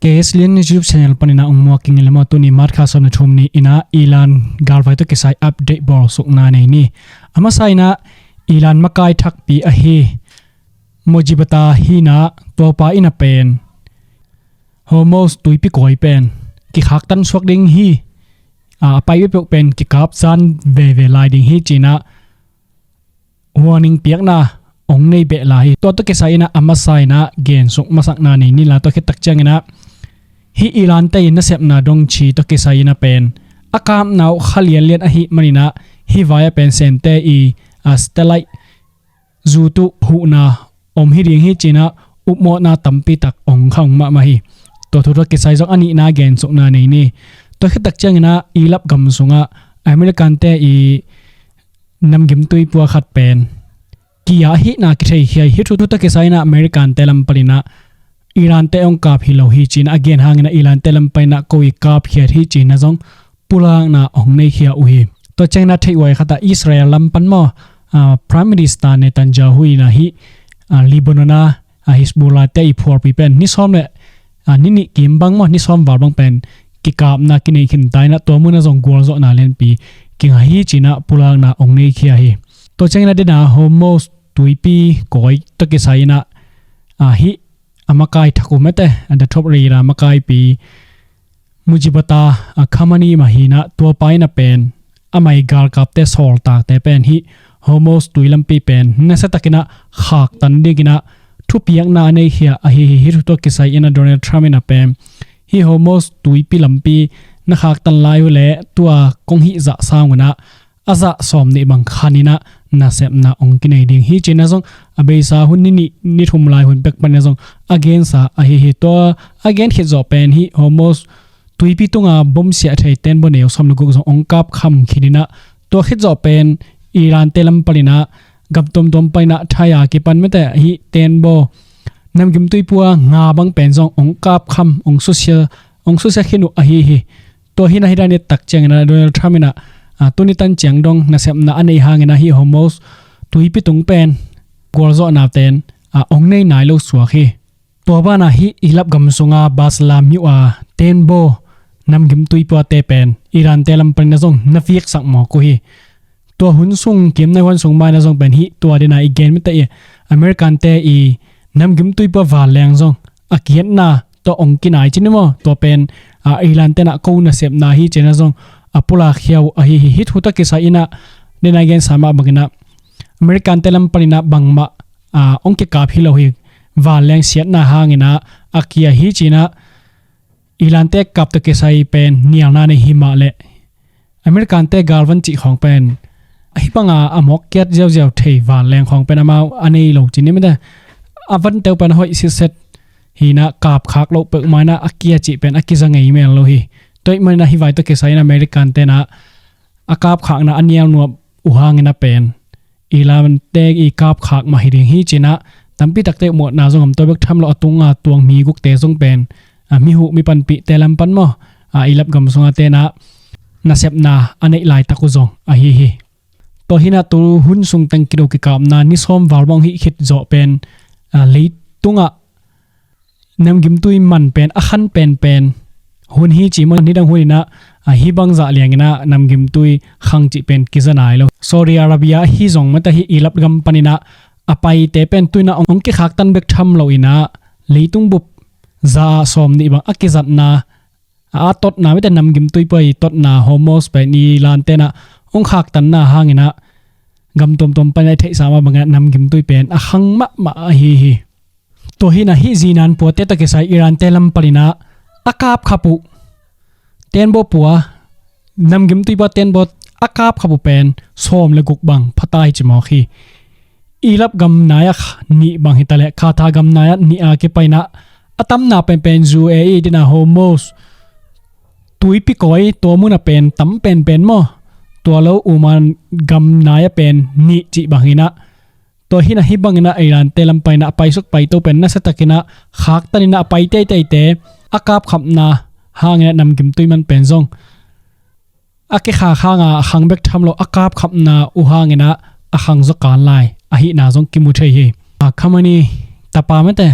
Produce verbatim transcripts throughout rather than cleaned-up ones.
K S Lian YouTube channel panin ah ong muak ing e le maw. Tuni March kha sawm le thum ni in ah Iran galvai tawh kisai update bawlsukna nei ni. A masa in ah Iran makai thakpi ahi Mojibata hi in ah, tuapa in ah pen Hormuz tuipi kawi pen kikhaktan suak ding hi. A pai peuhpeuh pen kikap zan veve lai ding hi ci in ah warning piakna ong nei beh lai hi. Tua tawh kisai in ah a masa in ah gensuk masakna nei ni. La tua khit tak ciangin ah hih Iran te in nasepna dong ci tawh kisai in ah pen a kapna uh kha lianlian ahih manin ah hih vai ah pen Semte i a satellite zu tuh huhna om hi ding hi ci in ah upmawhna tampi tak ong khang mahmah hi. Tua thu tawh kisai zong a nihna gensukna nei ni. Tua khit tak ciangin ah Iraq gam sungah American te i namgim tuipua khat pen kia hihna kitheikhia hi. Hih thu tawh kisai in ah American te lam panin ah Iran te ong kap hi lo hi ci in ah a gen hangin ah Iran te lam panin ah ko i kapkhiat hi ci in ah zong pulakna ong neikhia uh hi. Tua ciangin ah theih huai khat ah Israel lam pan maw, ah, Prime Minister Netanyahu in ah hih, ah, Lebanon a, ah, Hezbollah te i phualpi pen ni sawm le, ah, ni nih kim bang maw, ni sawm val bang pen kikapna kinei khin ta in ah tua mun ah zong gualzawhna lianpi kingah hi ci in ah pulakna ong neikhia hi. Tua ciangin ah den ah Hormuz tuipi kawi tawh kisai in ah, ah, hih a makai thak uh mete, a dathop rira makaipi Mujibata, a, Khamenei mah hi in ah tuapa in ah pen amah i galkapte sawltakte pen hih Hormuz tui lampi pen nasia tak in ah khaktan ding in ah thupiakna a neikhia ahi hi. Hih thu tawh kisai in ah Donald Trump in ah pen hih Hormuz tuipi lampi na khaktan lai uh leh tua kong hih zah sang un ah a zah sawm nih bang khan in ah nasepna ong kinei ding hi ci in ah zong a beisa hun ni nih ni thum lai hun pek panin ah zong a gensa ahi hi. Tua a gen khit zawh pen hih Hormuz tuipi tunga bom siah thei tembaw neu sawm le guk zong ong kap kham khin in ah tua khit zawh pen Iran te lam panin ah gam tuamtuam panin ah thai a kipan mete hih tembaw namgim tuipua nga bang pen zong ong kap kham, ong susia, ong susia khin uh ahi hi. Tua hi in ah hih dan i tak ciangin ah Donald Trump in ah, ah, tuni tan ciang dong nasepna a nei hangin ah hih Hormuz tuipi tung pen gualzawhna ten, ah, ong nei nai lo suak hi. Tua ban ah hih Iraq gam sunga Basra myo a tembaw namgim tuipuate pen Iran te lam panin ah zong na fiksak mawk uh hi. Tua hun sung, kim nai hun sung mai in ah zong pen hih tua den ah i gen mite i American te i namgim tuipua vanleng zong a kiatna tawh ong kinai ci ni maw. Tua pen, a, Iran ten ah ko nasepna hi ci in ah zong a pulakkhia uh ahi hi. Hih thu tawh kisai in ah den ah i gensa mah bangin ah American te lam panin ah bangmah, a, ong kikap hi lo hi. Vanleng siatna hangin ah a kia hi ci in ah Iran te kap tawh kisai pen nialna nei hi mah leh American te galvan cih khawng pen ahi banga a mawk kiat ziauziau thei vanleng khawng pen amau a nei lo ci ni mete. A vante uh pen a hoih sitset hi in ah kapkhak loh peuhmah in ah a kia cih pen a kiza ngei mel lo hi. Tua ahih manin ah hih vai tawh kisai in ah American ten ah a kapkhakna a nial nuam uh hangin ah pen Iran te i kapkhak mah hi ding hi ci in ah tampi takte upmawhna zong om. Tua bek tham lo a tunga tuang mi gukte zong pen, a, mi huh mi panpihte lam pan maw, a, Iraq gam sunga ten ah nasepna a neih laitak uh zong ahi hi. Tua hi in ah tu hun sung teng kido kikapna ni sawm val bang hih khit zawh pen, a, leitungah namgimtui man pen a khan penpen hun hi ci maw. Nidang hun in ah, a, hih bang zah liang in ah namgimtui khang cih pen kiza nai lo. Saudi Arabia ahi zong mate hih Iraq gam panin ah a paite pen tu in ah ong kikhaktan bek tham lo in ah leitung bup za ah sawm nih bang a kizatna, a totna mate namgimtui pua i totna Hormuz pen Iran ten ah ong khaktanna hangin ah gam tuamtuam panin ah i theihsa mah bangin ah namgimtui pen a khang mahmah ahi hi. Tua hi in ah hih zinan puate tawh kisai Iran te lam panin ah a kapkhap uh tembaw pua, namgimtui pua tembaw a kapkhap uh pen sawm le guk bang pha ta hi ci mawk hi. Iraq gam nai ah nih bang hi ta leh Qatar gam nai ah nih a kipai in ah a tamna penpen U A E din ah Hormuz tuipi kawi tua mun ah pen tam penpen maw. Tua lo Oman gam nai ah pen nih cih bang hi in ah tua hi in ah hih bangin ah Iran te lam panin ah a paisuk paito pen nasia takin ah khaktan in ah a pai teiteite a kapkhapna hangin ah namgimtui man pen zong a kikhak hanga a khang bek tham lo a kapkhapna uh hangin ah a khang zaw kan lai ahihna zong kimu thei hi. A, Khamenei tapa mate,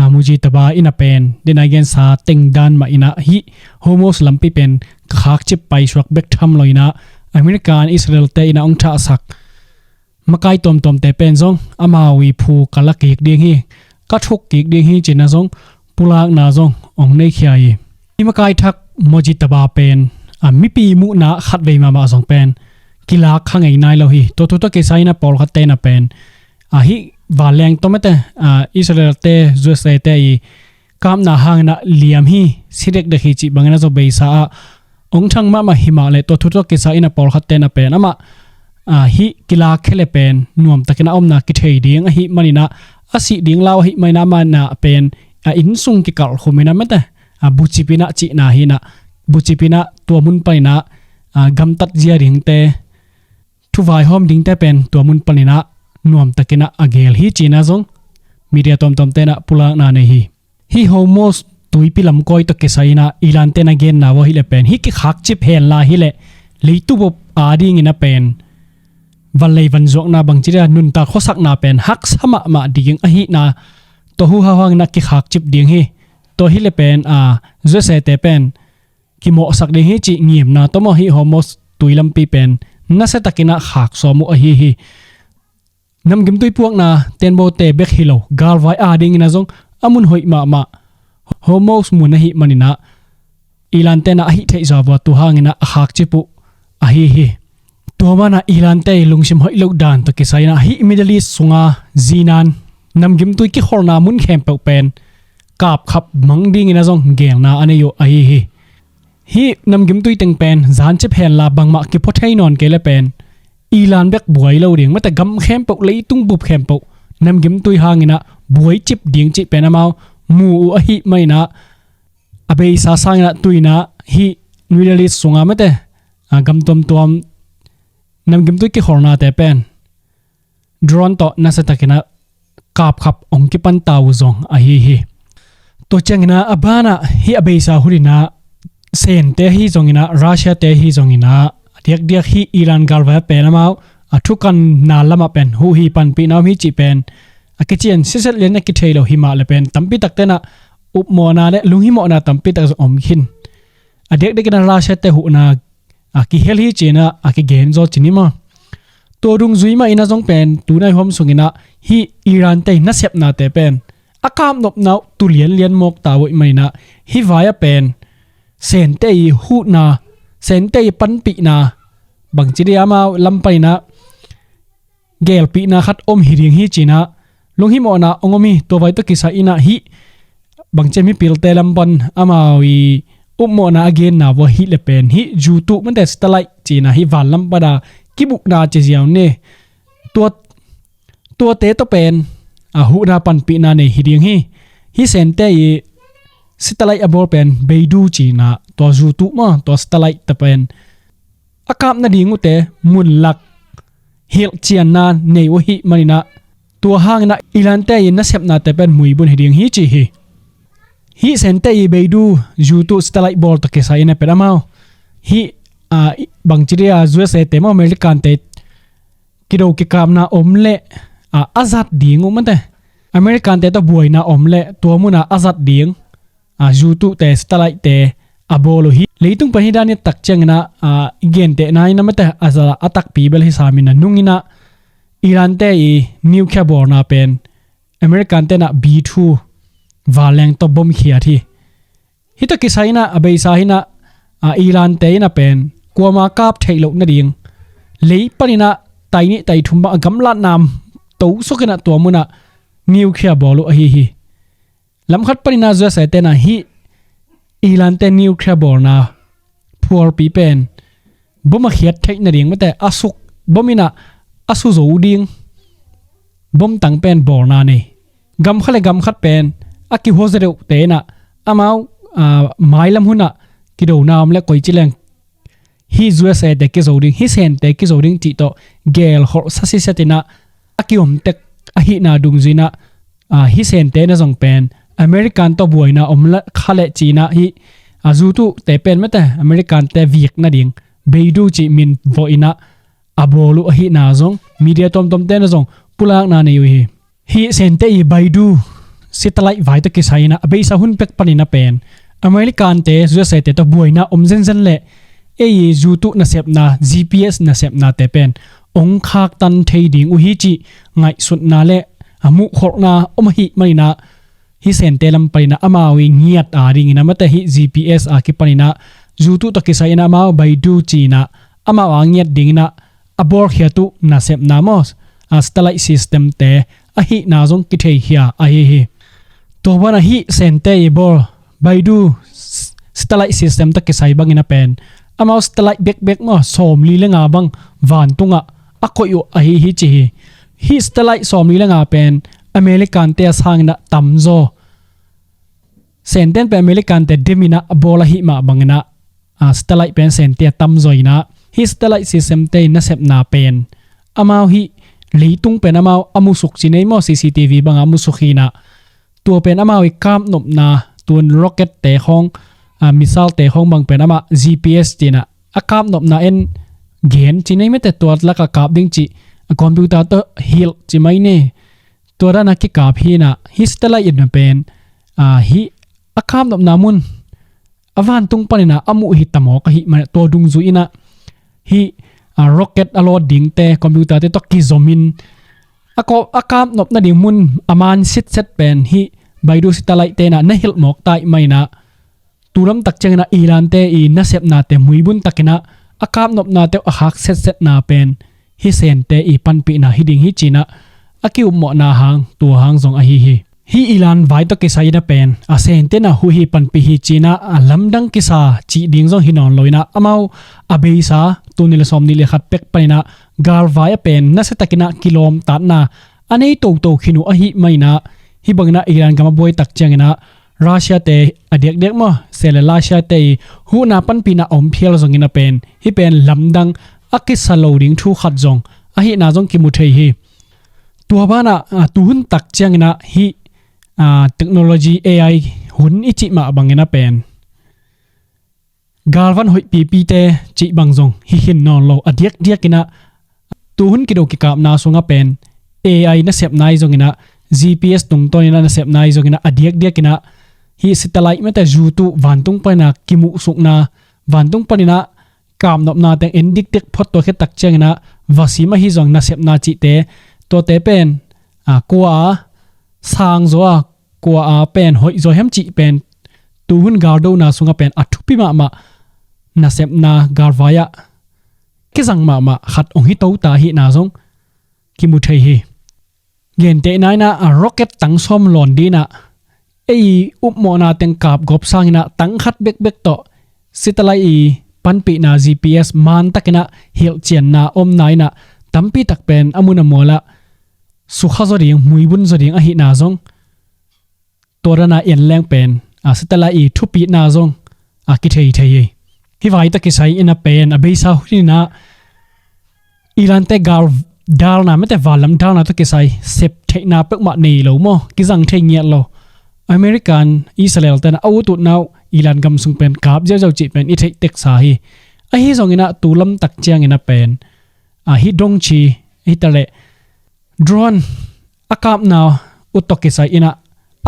Mujtaba in a pen, den a gensa teng dan mah in a hih Hormuz lampi pen ka khakcip paisuak bek tham lo in a, America in Israel te in a hong thahsak makai tuamtuamte pen zong amau i phu ka la kik ding hi, ka thuk kik ding hi ci-in a zong pulakna zong hong nei khia hi. Hih makai thak Mujtaba pen, a, mipi muhna khatvei mahmah zong pen kilak kha ngei nai lo hi. Tua thu tawh kisai in a pawlkhatte in a pen, a, hih vanleng tawh mate, a, Israel te, U S A te i kapna hangin a liam hi, si dekdek hi cih bangin a zaw beisa ah hong thang mahmah hi mah leh tua thu tawh kisai in a pawlkhatte in a pen amah, a, hih kilak khia leh pen nuamtakin a omna kithei ding ahih manin a, a sih ding lau ahih manin a amah in a pen, a, inn sung kikalh khum in a mate, a, bucip in a cihna hi in a, bucip in a tua mun panin a, a, gamtat zia dingte, thuvaihawm dingte pen tua mun panin a nuamtakin a a gel hi ci-in a zong media tuamtuamte in a pulakna nei hi. Hih Hormuz tuipi lamkawi tawh kisai in a Iran te in a genna uh ahih leh pen, hih kikhakcip henla hi leh leitung bup adingin a pen vanlei vanzuakna bangci dia nuntak khuasakna pen haksa mahmah ding ahihna tua huhau hangin a kikhakcip ding hi. Tua hi leh pen, a, U S A te pen kimawhsak ding hi cih ngimna tawh maw hih Hormuz tui lampi pen nasiatakin a khak sawm uh ahi hi. Namgimtui puakna tenbote bek hi lo, galvai adingin a zong a mun hoih mahmah Hormuz mun ahih manin a Iran te in a a hih theih zawh uh a tua hangin a a khakcip uh ahi hi. Tua manin a Iran te i lungsim hoih loh dan tawh kisai in a hih Middle East sunga zinan namgimtui kikholhna mun khempeuh pen kapkhap mang dingin a zong gelna a nei uh ahi hi. Hih namgimtui teng pen zancip henla bangmah kiphua thei nawn kei leh pen Iran bek buai lo ding, mate gam khempeuh, leitung bup khempeuh namgimtui hangin a buaicip ding cih pen amau mu uh ahih manin a, a beisa sangin a tu-in a hih Middle East sunga mate, a, gam tuamtuam namgimtui kikholhnate pen drone tawh nasiatakin a kapkhap hong kipan ta uh zong ahi hi. Tua ciangin a a banah hih a beisa hun in a Sente ahi zongin a, Russia te ahi zongin a, a diakdiak hih Iran galvai ah pen amau a thukanna lamah pen huhih panpihna om hi cih pen a kician siset lian a kithei lo hi mah leh pen tampi takte in a upmawhna leh lunghimawhna tampi tak zong om khin. A diakdiakin a Russia te huhna a kihel hi ci-in a, a kigen zaw ci ni maw. Tua dungzui mah in a zong pen tunai huam sungin a hih Iran te i nasepnate pen a kapnopna uh tu lianlian mawk ta uh ahih manin a hih vai ah pen Sente i huhna, Sente i panpihna, bangci dia amau lam panin a gelpihna khat om hi ding hi ci-in a lunghimawhna hong om hi. Tua vai tawh kisai in a hih bangci a mipilte lam pan amau i upmawhna a genna uh ahih leh pen hih U two mate satellite ci-in a hih van lam pan a kibukna ci ziau ni. Tua, tuate tawh pen a huhna panpihna nei hi ding hi. Hih Sente i satellite a bawl pen Beidou ci-in a tua U two maw, tua satellite tawh pen a kap nading uhte mun lak hilhcianna nei uh ahih manin a tua hangin a Iran te i nasepnate pen muibun hi ding hi ci hi. Hih Sente i Beidou U two satellite bawl tawh kisai in a pen amau hih, a, bangci dia U S A te maw American te kido kikapna om leh, a, a zat ding uh mate American te tawh buaina om leh tua mun a a zat ding, a, U two te satellite te a bawl uh hi. Leitung pan hih dan i tak ciangin a, a, i gentehna in a mate a za a takpi bel hi sam in a nungin a Iran te i nuclear bawlna pen American te in a B two vanleng tawh bom khiat hi. Hih tawh kisai in a a beisa hi in a, a, Iran te in a pen kuamah kap theih loh nading lei panin a tai nih tai thum bang a gamlatna to sukin a tua mun a nuclear bawl uh ahi hi. Lamkhat panin a U S A te in a hih Iran te nuclear bawlna phualpi pen bom a khiat theih nading mate a suk, bom in a a su zo ding bom tang pen bawlna nei. Gam khat leh gam khat pen a kihuazia deuhte in a amau, a, mailam hun a kidona om leh koici leng hih U S A te kizo ding, hih Sente kizo ding cih tawh gelkholh sa siset in a a kiom tek ahihna dungzui in a, a, hih Sente in a zong pen American tawh buaina om kha leh ci-in a hih, a, U two te pen mate American te vik nading Beidou cih min vawh in a a bawl uh ahihna zong media tuamtuamte in a zong pulakna nei uh hi. Hih Sente i Beidou satellite vai tawh kisai in ah a beisa hun pek panin ah pen American te U S A te tawh buaina om zenzen leh ei zu tuh nasepna, G P S nasepnate pen ong khaktan thei ding uh hi cih ngaihsutna le a muhkholhna om ahih manin ah hih Sente lam panin ah amau i ngiat a dingin ah mate hih G P S a kipanin ah zu tuh tawh kisai in ah amau Beidou ci-in ah amau a ngiat dingin ah a bawlkhiat uh nasepna maw, a satellite system te ahihna zong kitheikhia ahi hi. Tua banah hih Sente i bawl Beidou satellite system tawh kisai bangin ah pen amau satellite bekbek maw sawmli le nga bang vantungah a koih uh ahi hi ci hi. Hih satellite sawmli le nga pen American te a sangin ah tamzaw, Senten pen American te demin ah a bawl ahih mah bangin ah, a, satellite pen Sente a tamzaw in ah hih satellite system te i nasepna pen amau hih leitung pen amau a musuk ci nei maw, C C T V bangah a musuk hi in ah tua pen amau i kapnopna, tun rocket te khawng, a, missile te khawng bang pen amah G P S ci-in ah a kapnopna en gen ci nei mate, tua lakah kap ding cih a computer tawh hilh ci mai ni. Tua dan a kikap hi in ah hih satellite in ah pen, a, hih a kapnopna mun a vantung panin ah a muh hi ta mawk ahih manin ah tua dungzui in ah hih, a, rocket a load dingte computer te tawh kizomin a kap, a kapnopna ding mun a man sitset pen hih Beidou satellite te in ah na hilh mawk ta ahih manin ah tu lamtak ciangin ah Iran te i nasepnate muibun takin ah a kapnopnate uh a khak setsetna pen hih Sente i panpihna hi ding hi ci-in ah a kiummawhna hang tua hang zong ahi hi. Hih Iran vai tawh kisai in ah pen a Sente in ah huhih panpih hi ci-in ah a lamdang kisa cih ding zong hi nawn lo in ah amau a beisa tul nih le sawmnih le khat pek panin ah galvai ah pen nasia takin ah kilawmtatna a nei toto khin uh ahih manin ah hih bangin ah Iran gam a buai tak ciangin ah Russia te a diakdiak maw, Sente le Russia te i huhna panpihna a om phial zongin ah pen hih pen lamdang a kisa lo ding thu khat zong ahihna zong kimu thei hi. Tua banah, a, tuhun tak ciangin ah hih, a, technology A I hun i cih mah bangin ah pen galvan hoih pipite cih bang zong hi khin nawn lo, a diakdiakin ah tuhun kido kikapna sungah pen A I nasepna i zongin ah G P S tungtawnin ah nasepna i zongin ah a diakdiakin ah hih satellite mate zu tuh vantung panin ah kimuhsukna, vantung panin ah kapnopna teng en dikdek phot tua khit tak ciangin ah va sim ahi zong nasepna cihte tuate pen, a, kua a sang zaw a, kua a pen hoih zaw hiam cih pen tuhun galdona sungah pen a thupi mahmah nasepna galvai ah kizang mahmah khat hong hi to ta ahihna zong kimu thei hi. Gentehna in ah, a, rocket tang sawm lawn dingin ah ei upmawhna teng kapgawp sangin ah tang khat bekbek tawh satellite i panpihna G P S man takin ah hilhcianna omna in ah tampi tak pen a mun a mual ah sukha zaw ding, muibun zaw ding ahihna zong tua dan a en leng pen, a, satellite i thupitna zong, a, kithei thei hi. Hih vai tawh kisai in ah pen a beisa hun in ah Iran te gal dalna mate vanlam dalna tawh kisai sep theihna peuhmah nei lo maw, kizang thei ngiat lo. American, Israel ten a ututna uh Iran gam sung pen kap ziauziau cih pen i theih teksa hi. Ahi zongin ah tu lamtak ciangin ah pen, a, hih dongci hi ta leh drone a kapna uh tawh kisai in ah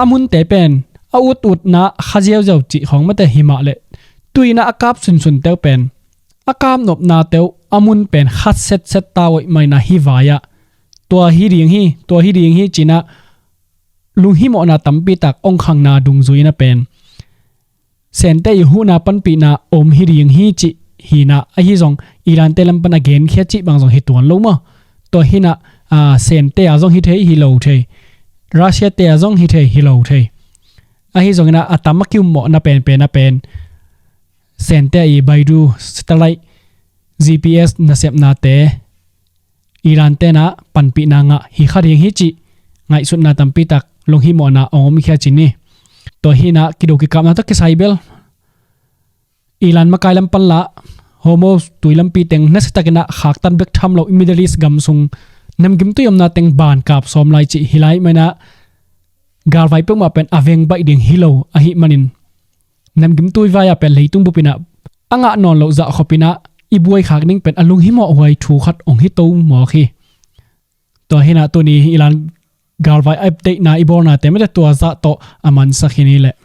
a munte pen a ututna kha ziauziau cih khawng mate hi mah leh tu in ah a kap sunsunte uh pen a kapnopnate uh a mun pen khat setset ta uh ahih manin ah hih vai ah tua hi ding hi, tua hi ding hi ci-in ah lunghimawhna tampi tak hong khangna dungzui in ah pen Sente i huhna panpihna om hi ding hi cih hi in ah, ahi zong Iran te lam pan a genkhia cih bang zong hi tuan lo maw. Tua hi in ah, a, Sente a zong hi thei hi lo thei, Russia te a zong hi thei hi lo thei. Ahi zongin ah a tam a kiummawhna penpen ah pen Sente i Beidou satellite G P S nasepnate Iran ten ah panpihna ngah hi kha ding hi cih ngaihsutna tampi tak lunghimawhna a om khia ci ni. Tua hi in ah kido kikapna tawh kisai bel Iran makai lam pan lah Hormuz tui lampi teng nasia takin ah khaktan bek tham lo i Middle East gam sung namgimtui omna teng ban kap sawm lai cih hi lai manin ah galvai peuhmah pen a veng baih ding hi lo ahih manin namgimtui vai ah pen leitung bup in ah a ngah nawn loh zah khop in ah i buai khak ding pen a lunghimawh huai thu khat hong hi to mawk hi. Tua hi in ah tuni Iran galvai update na i bawlnate mate tua zah tawh a mansak hi ni leh.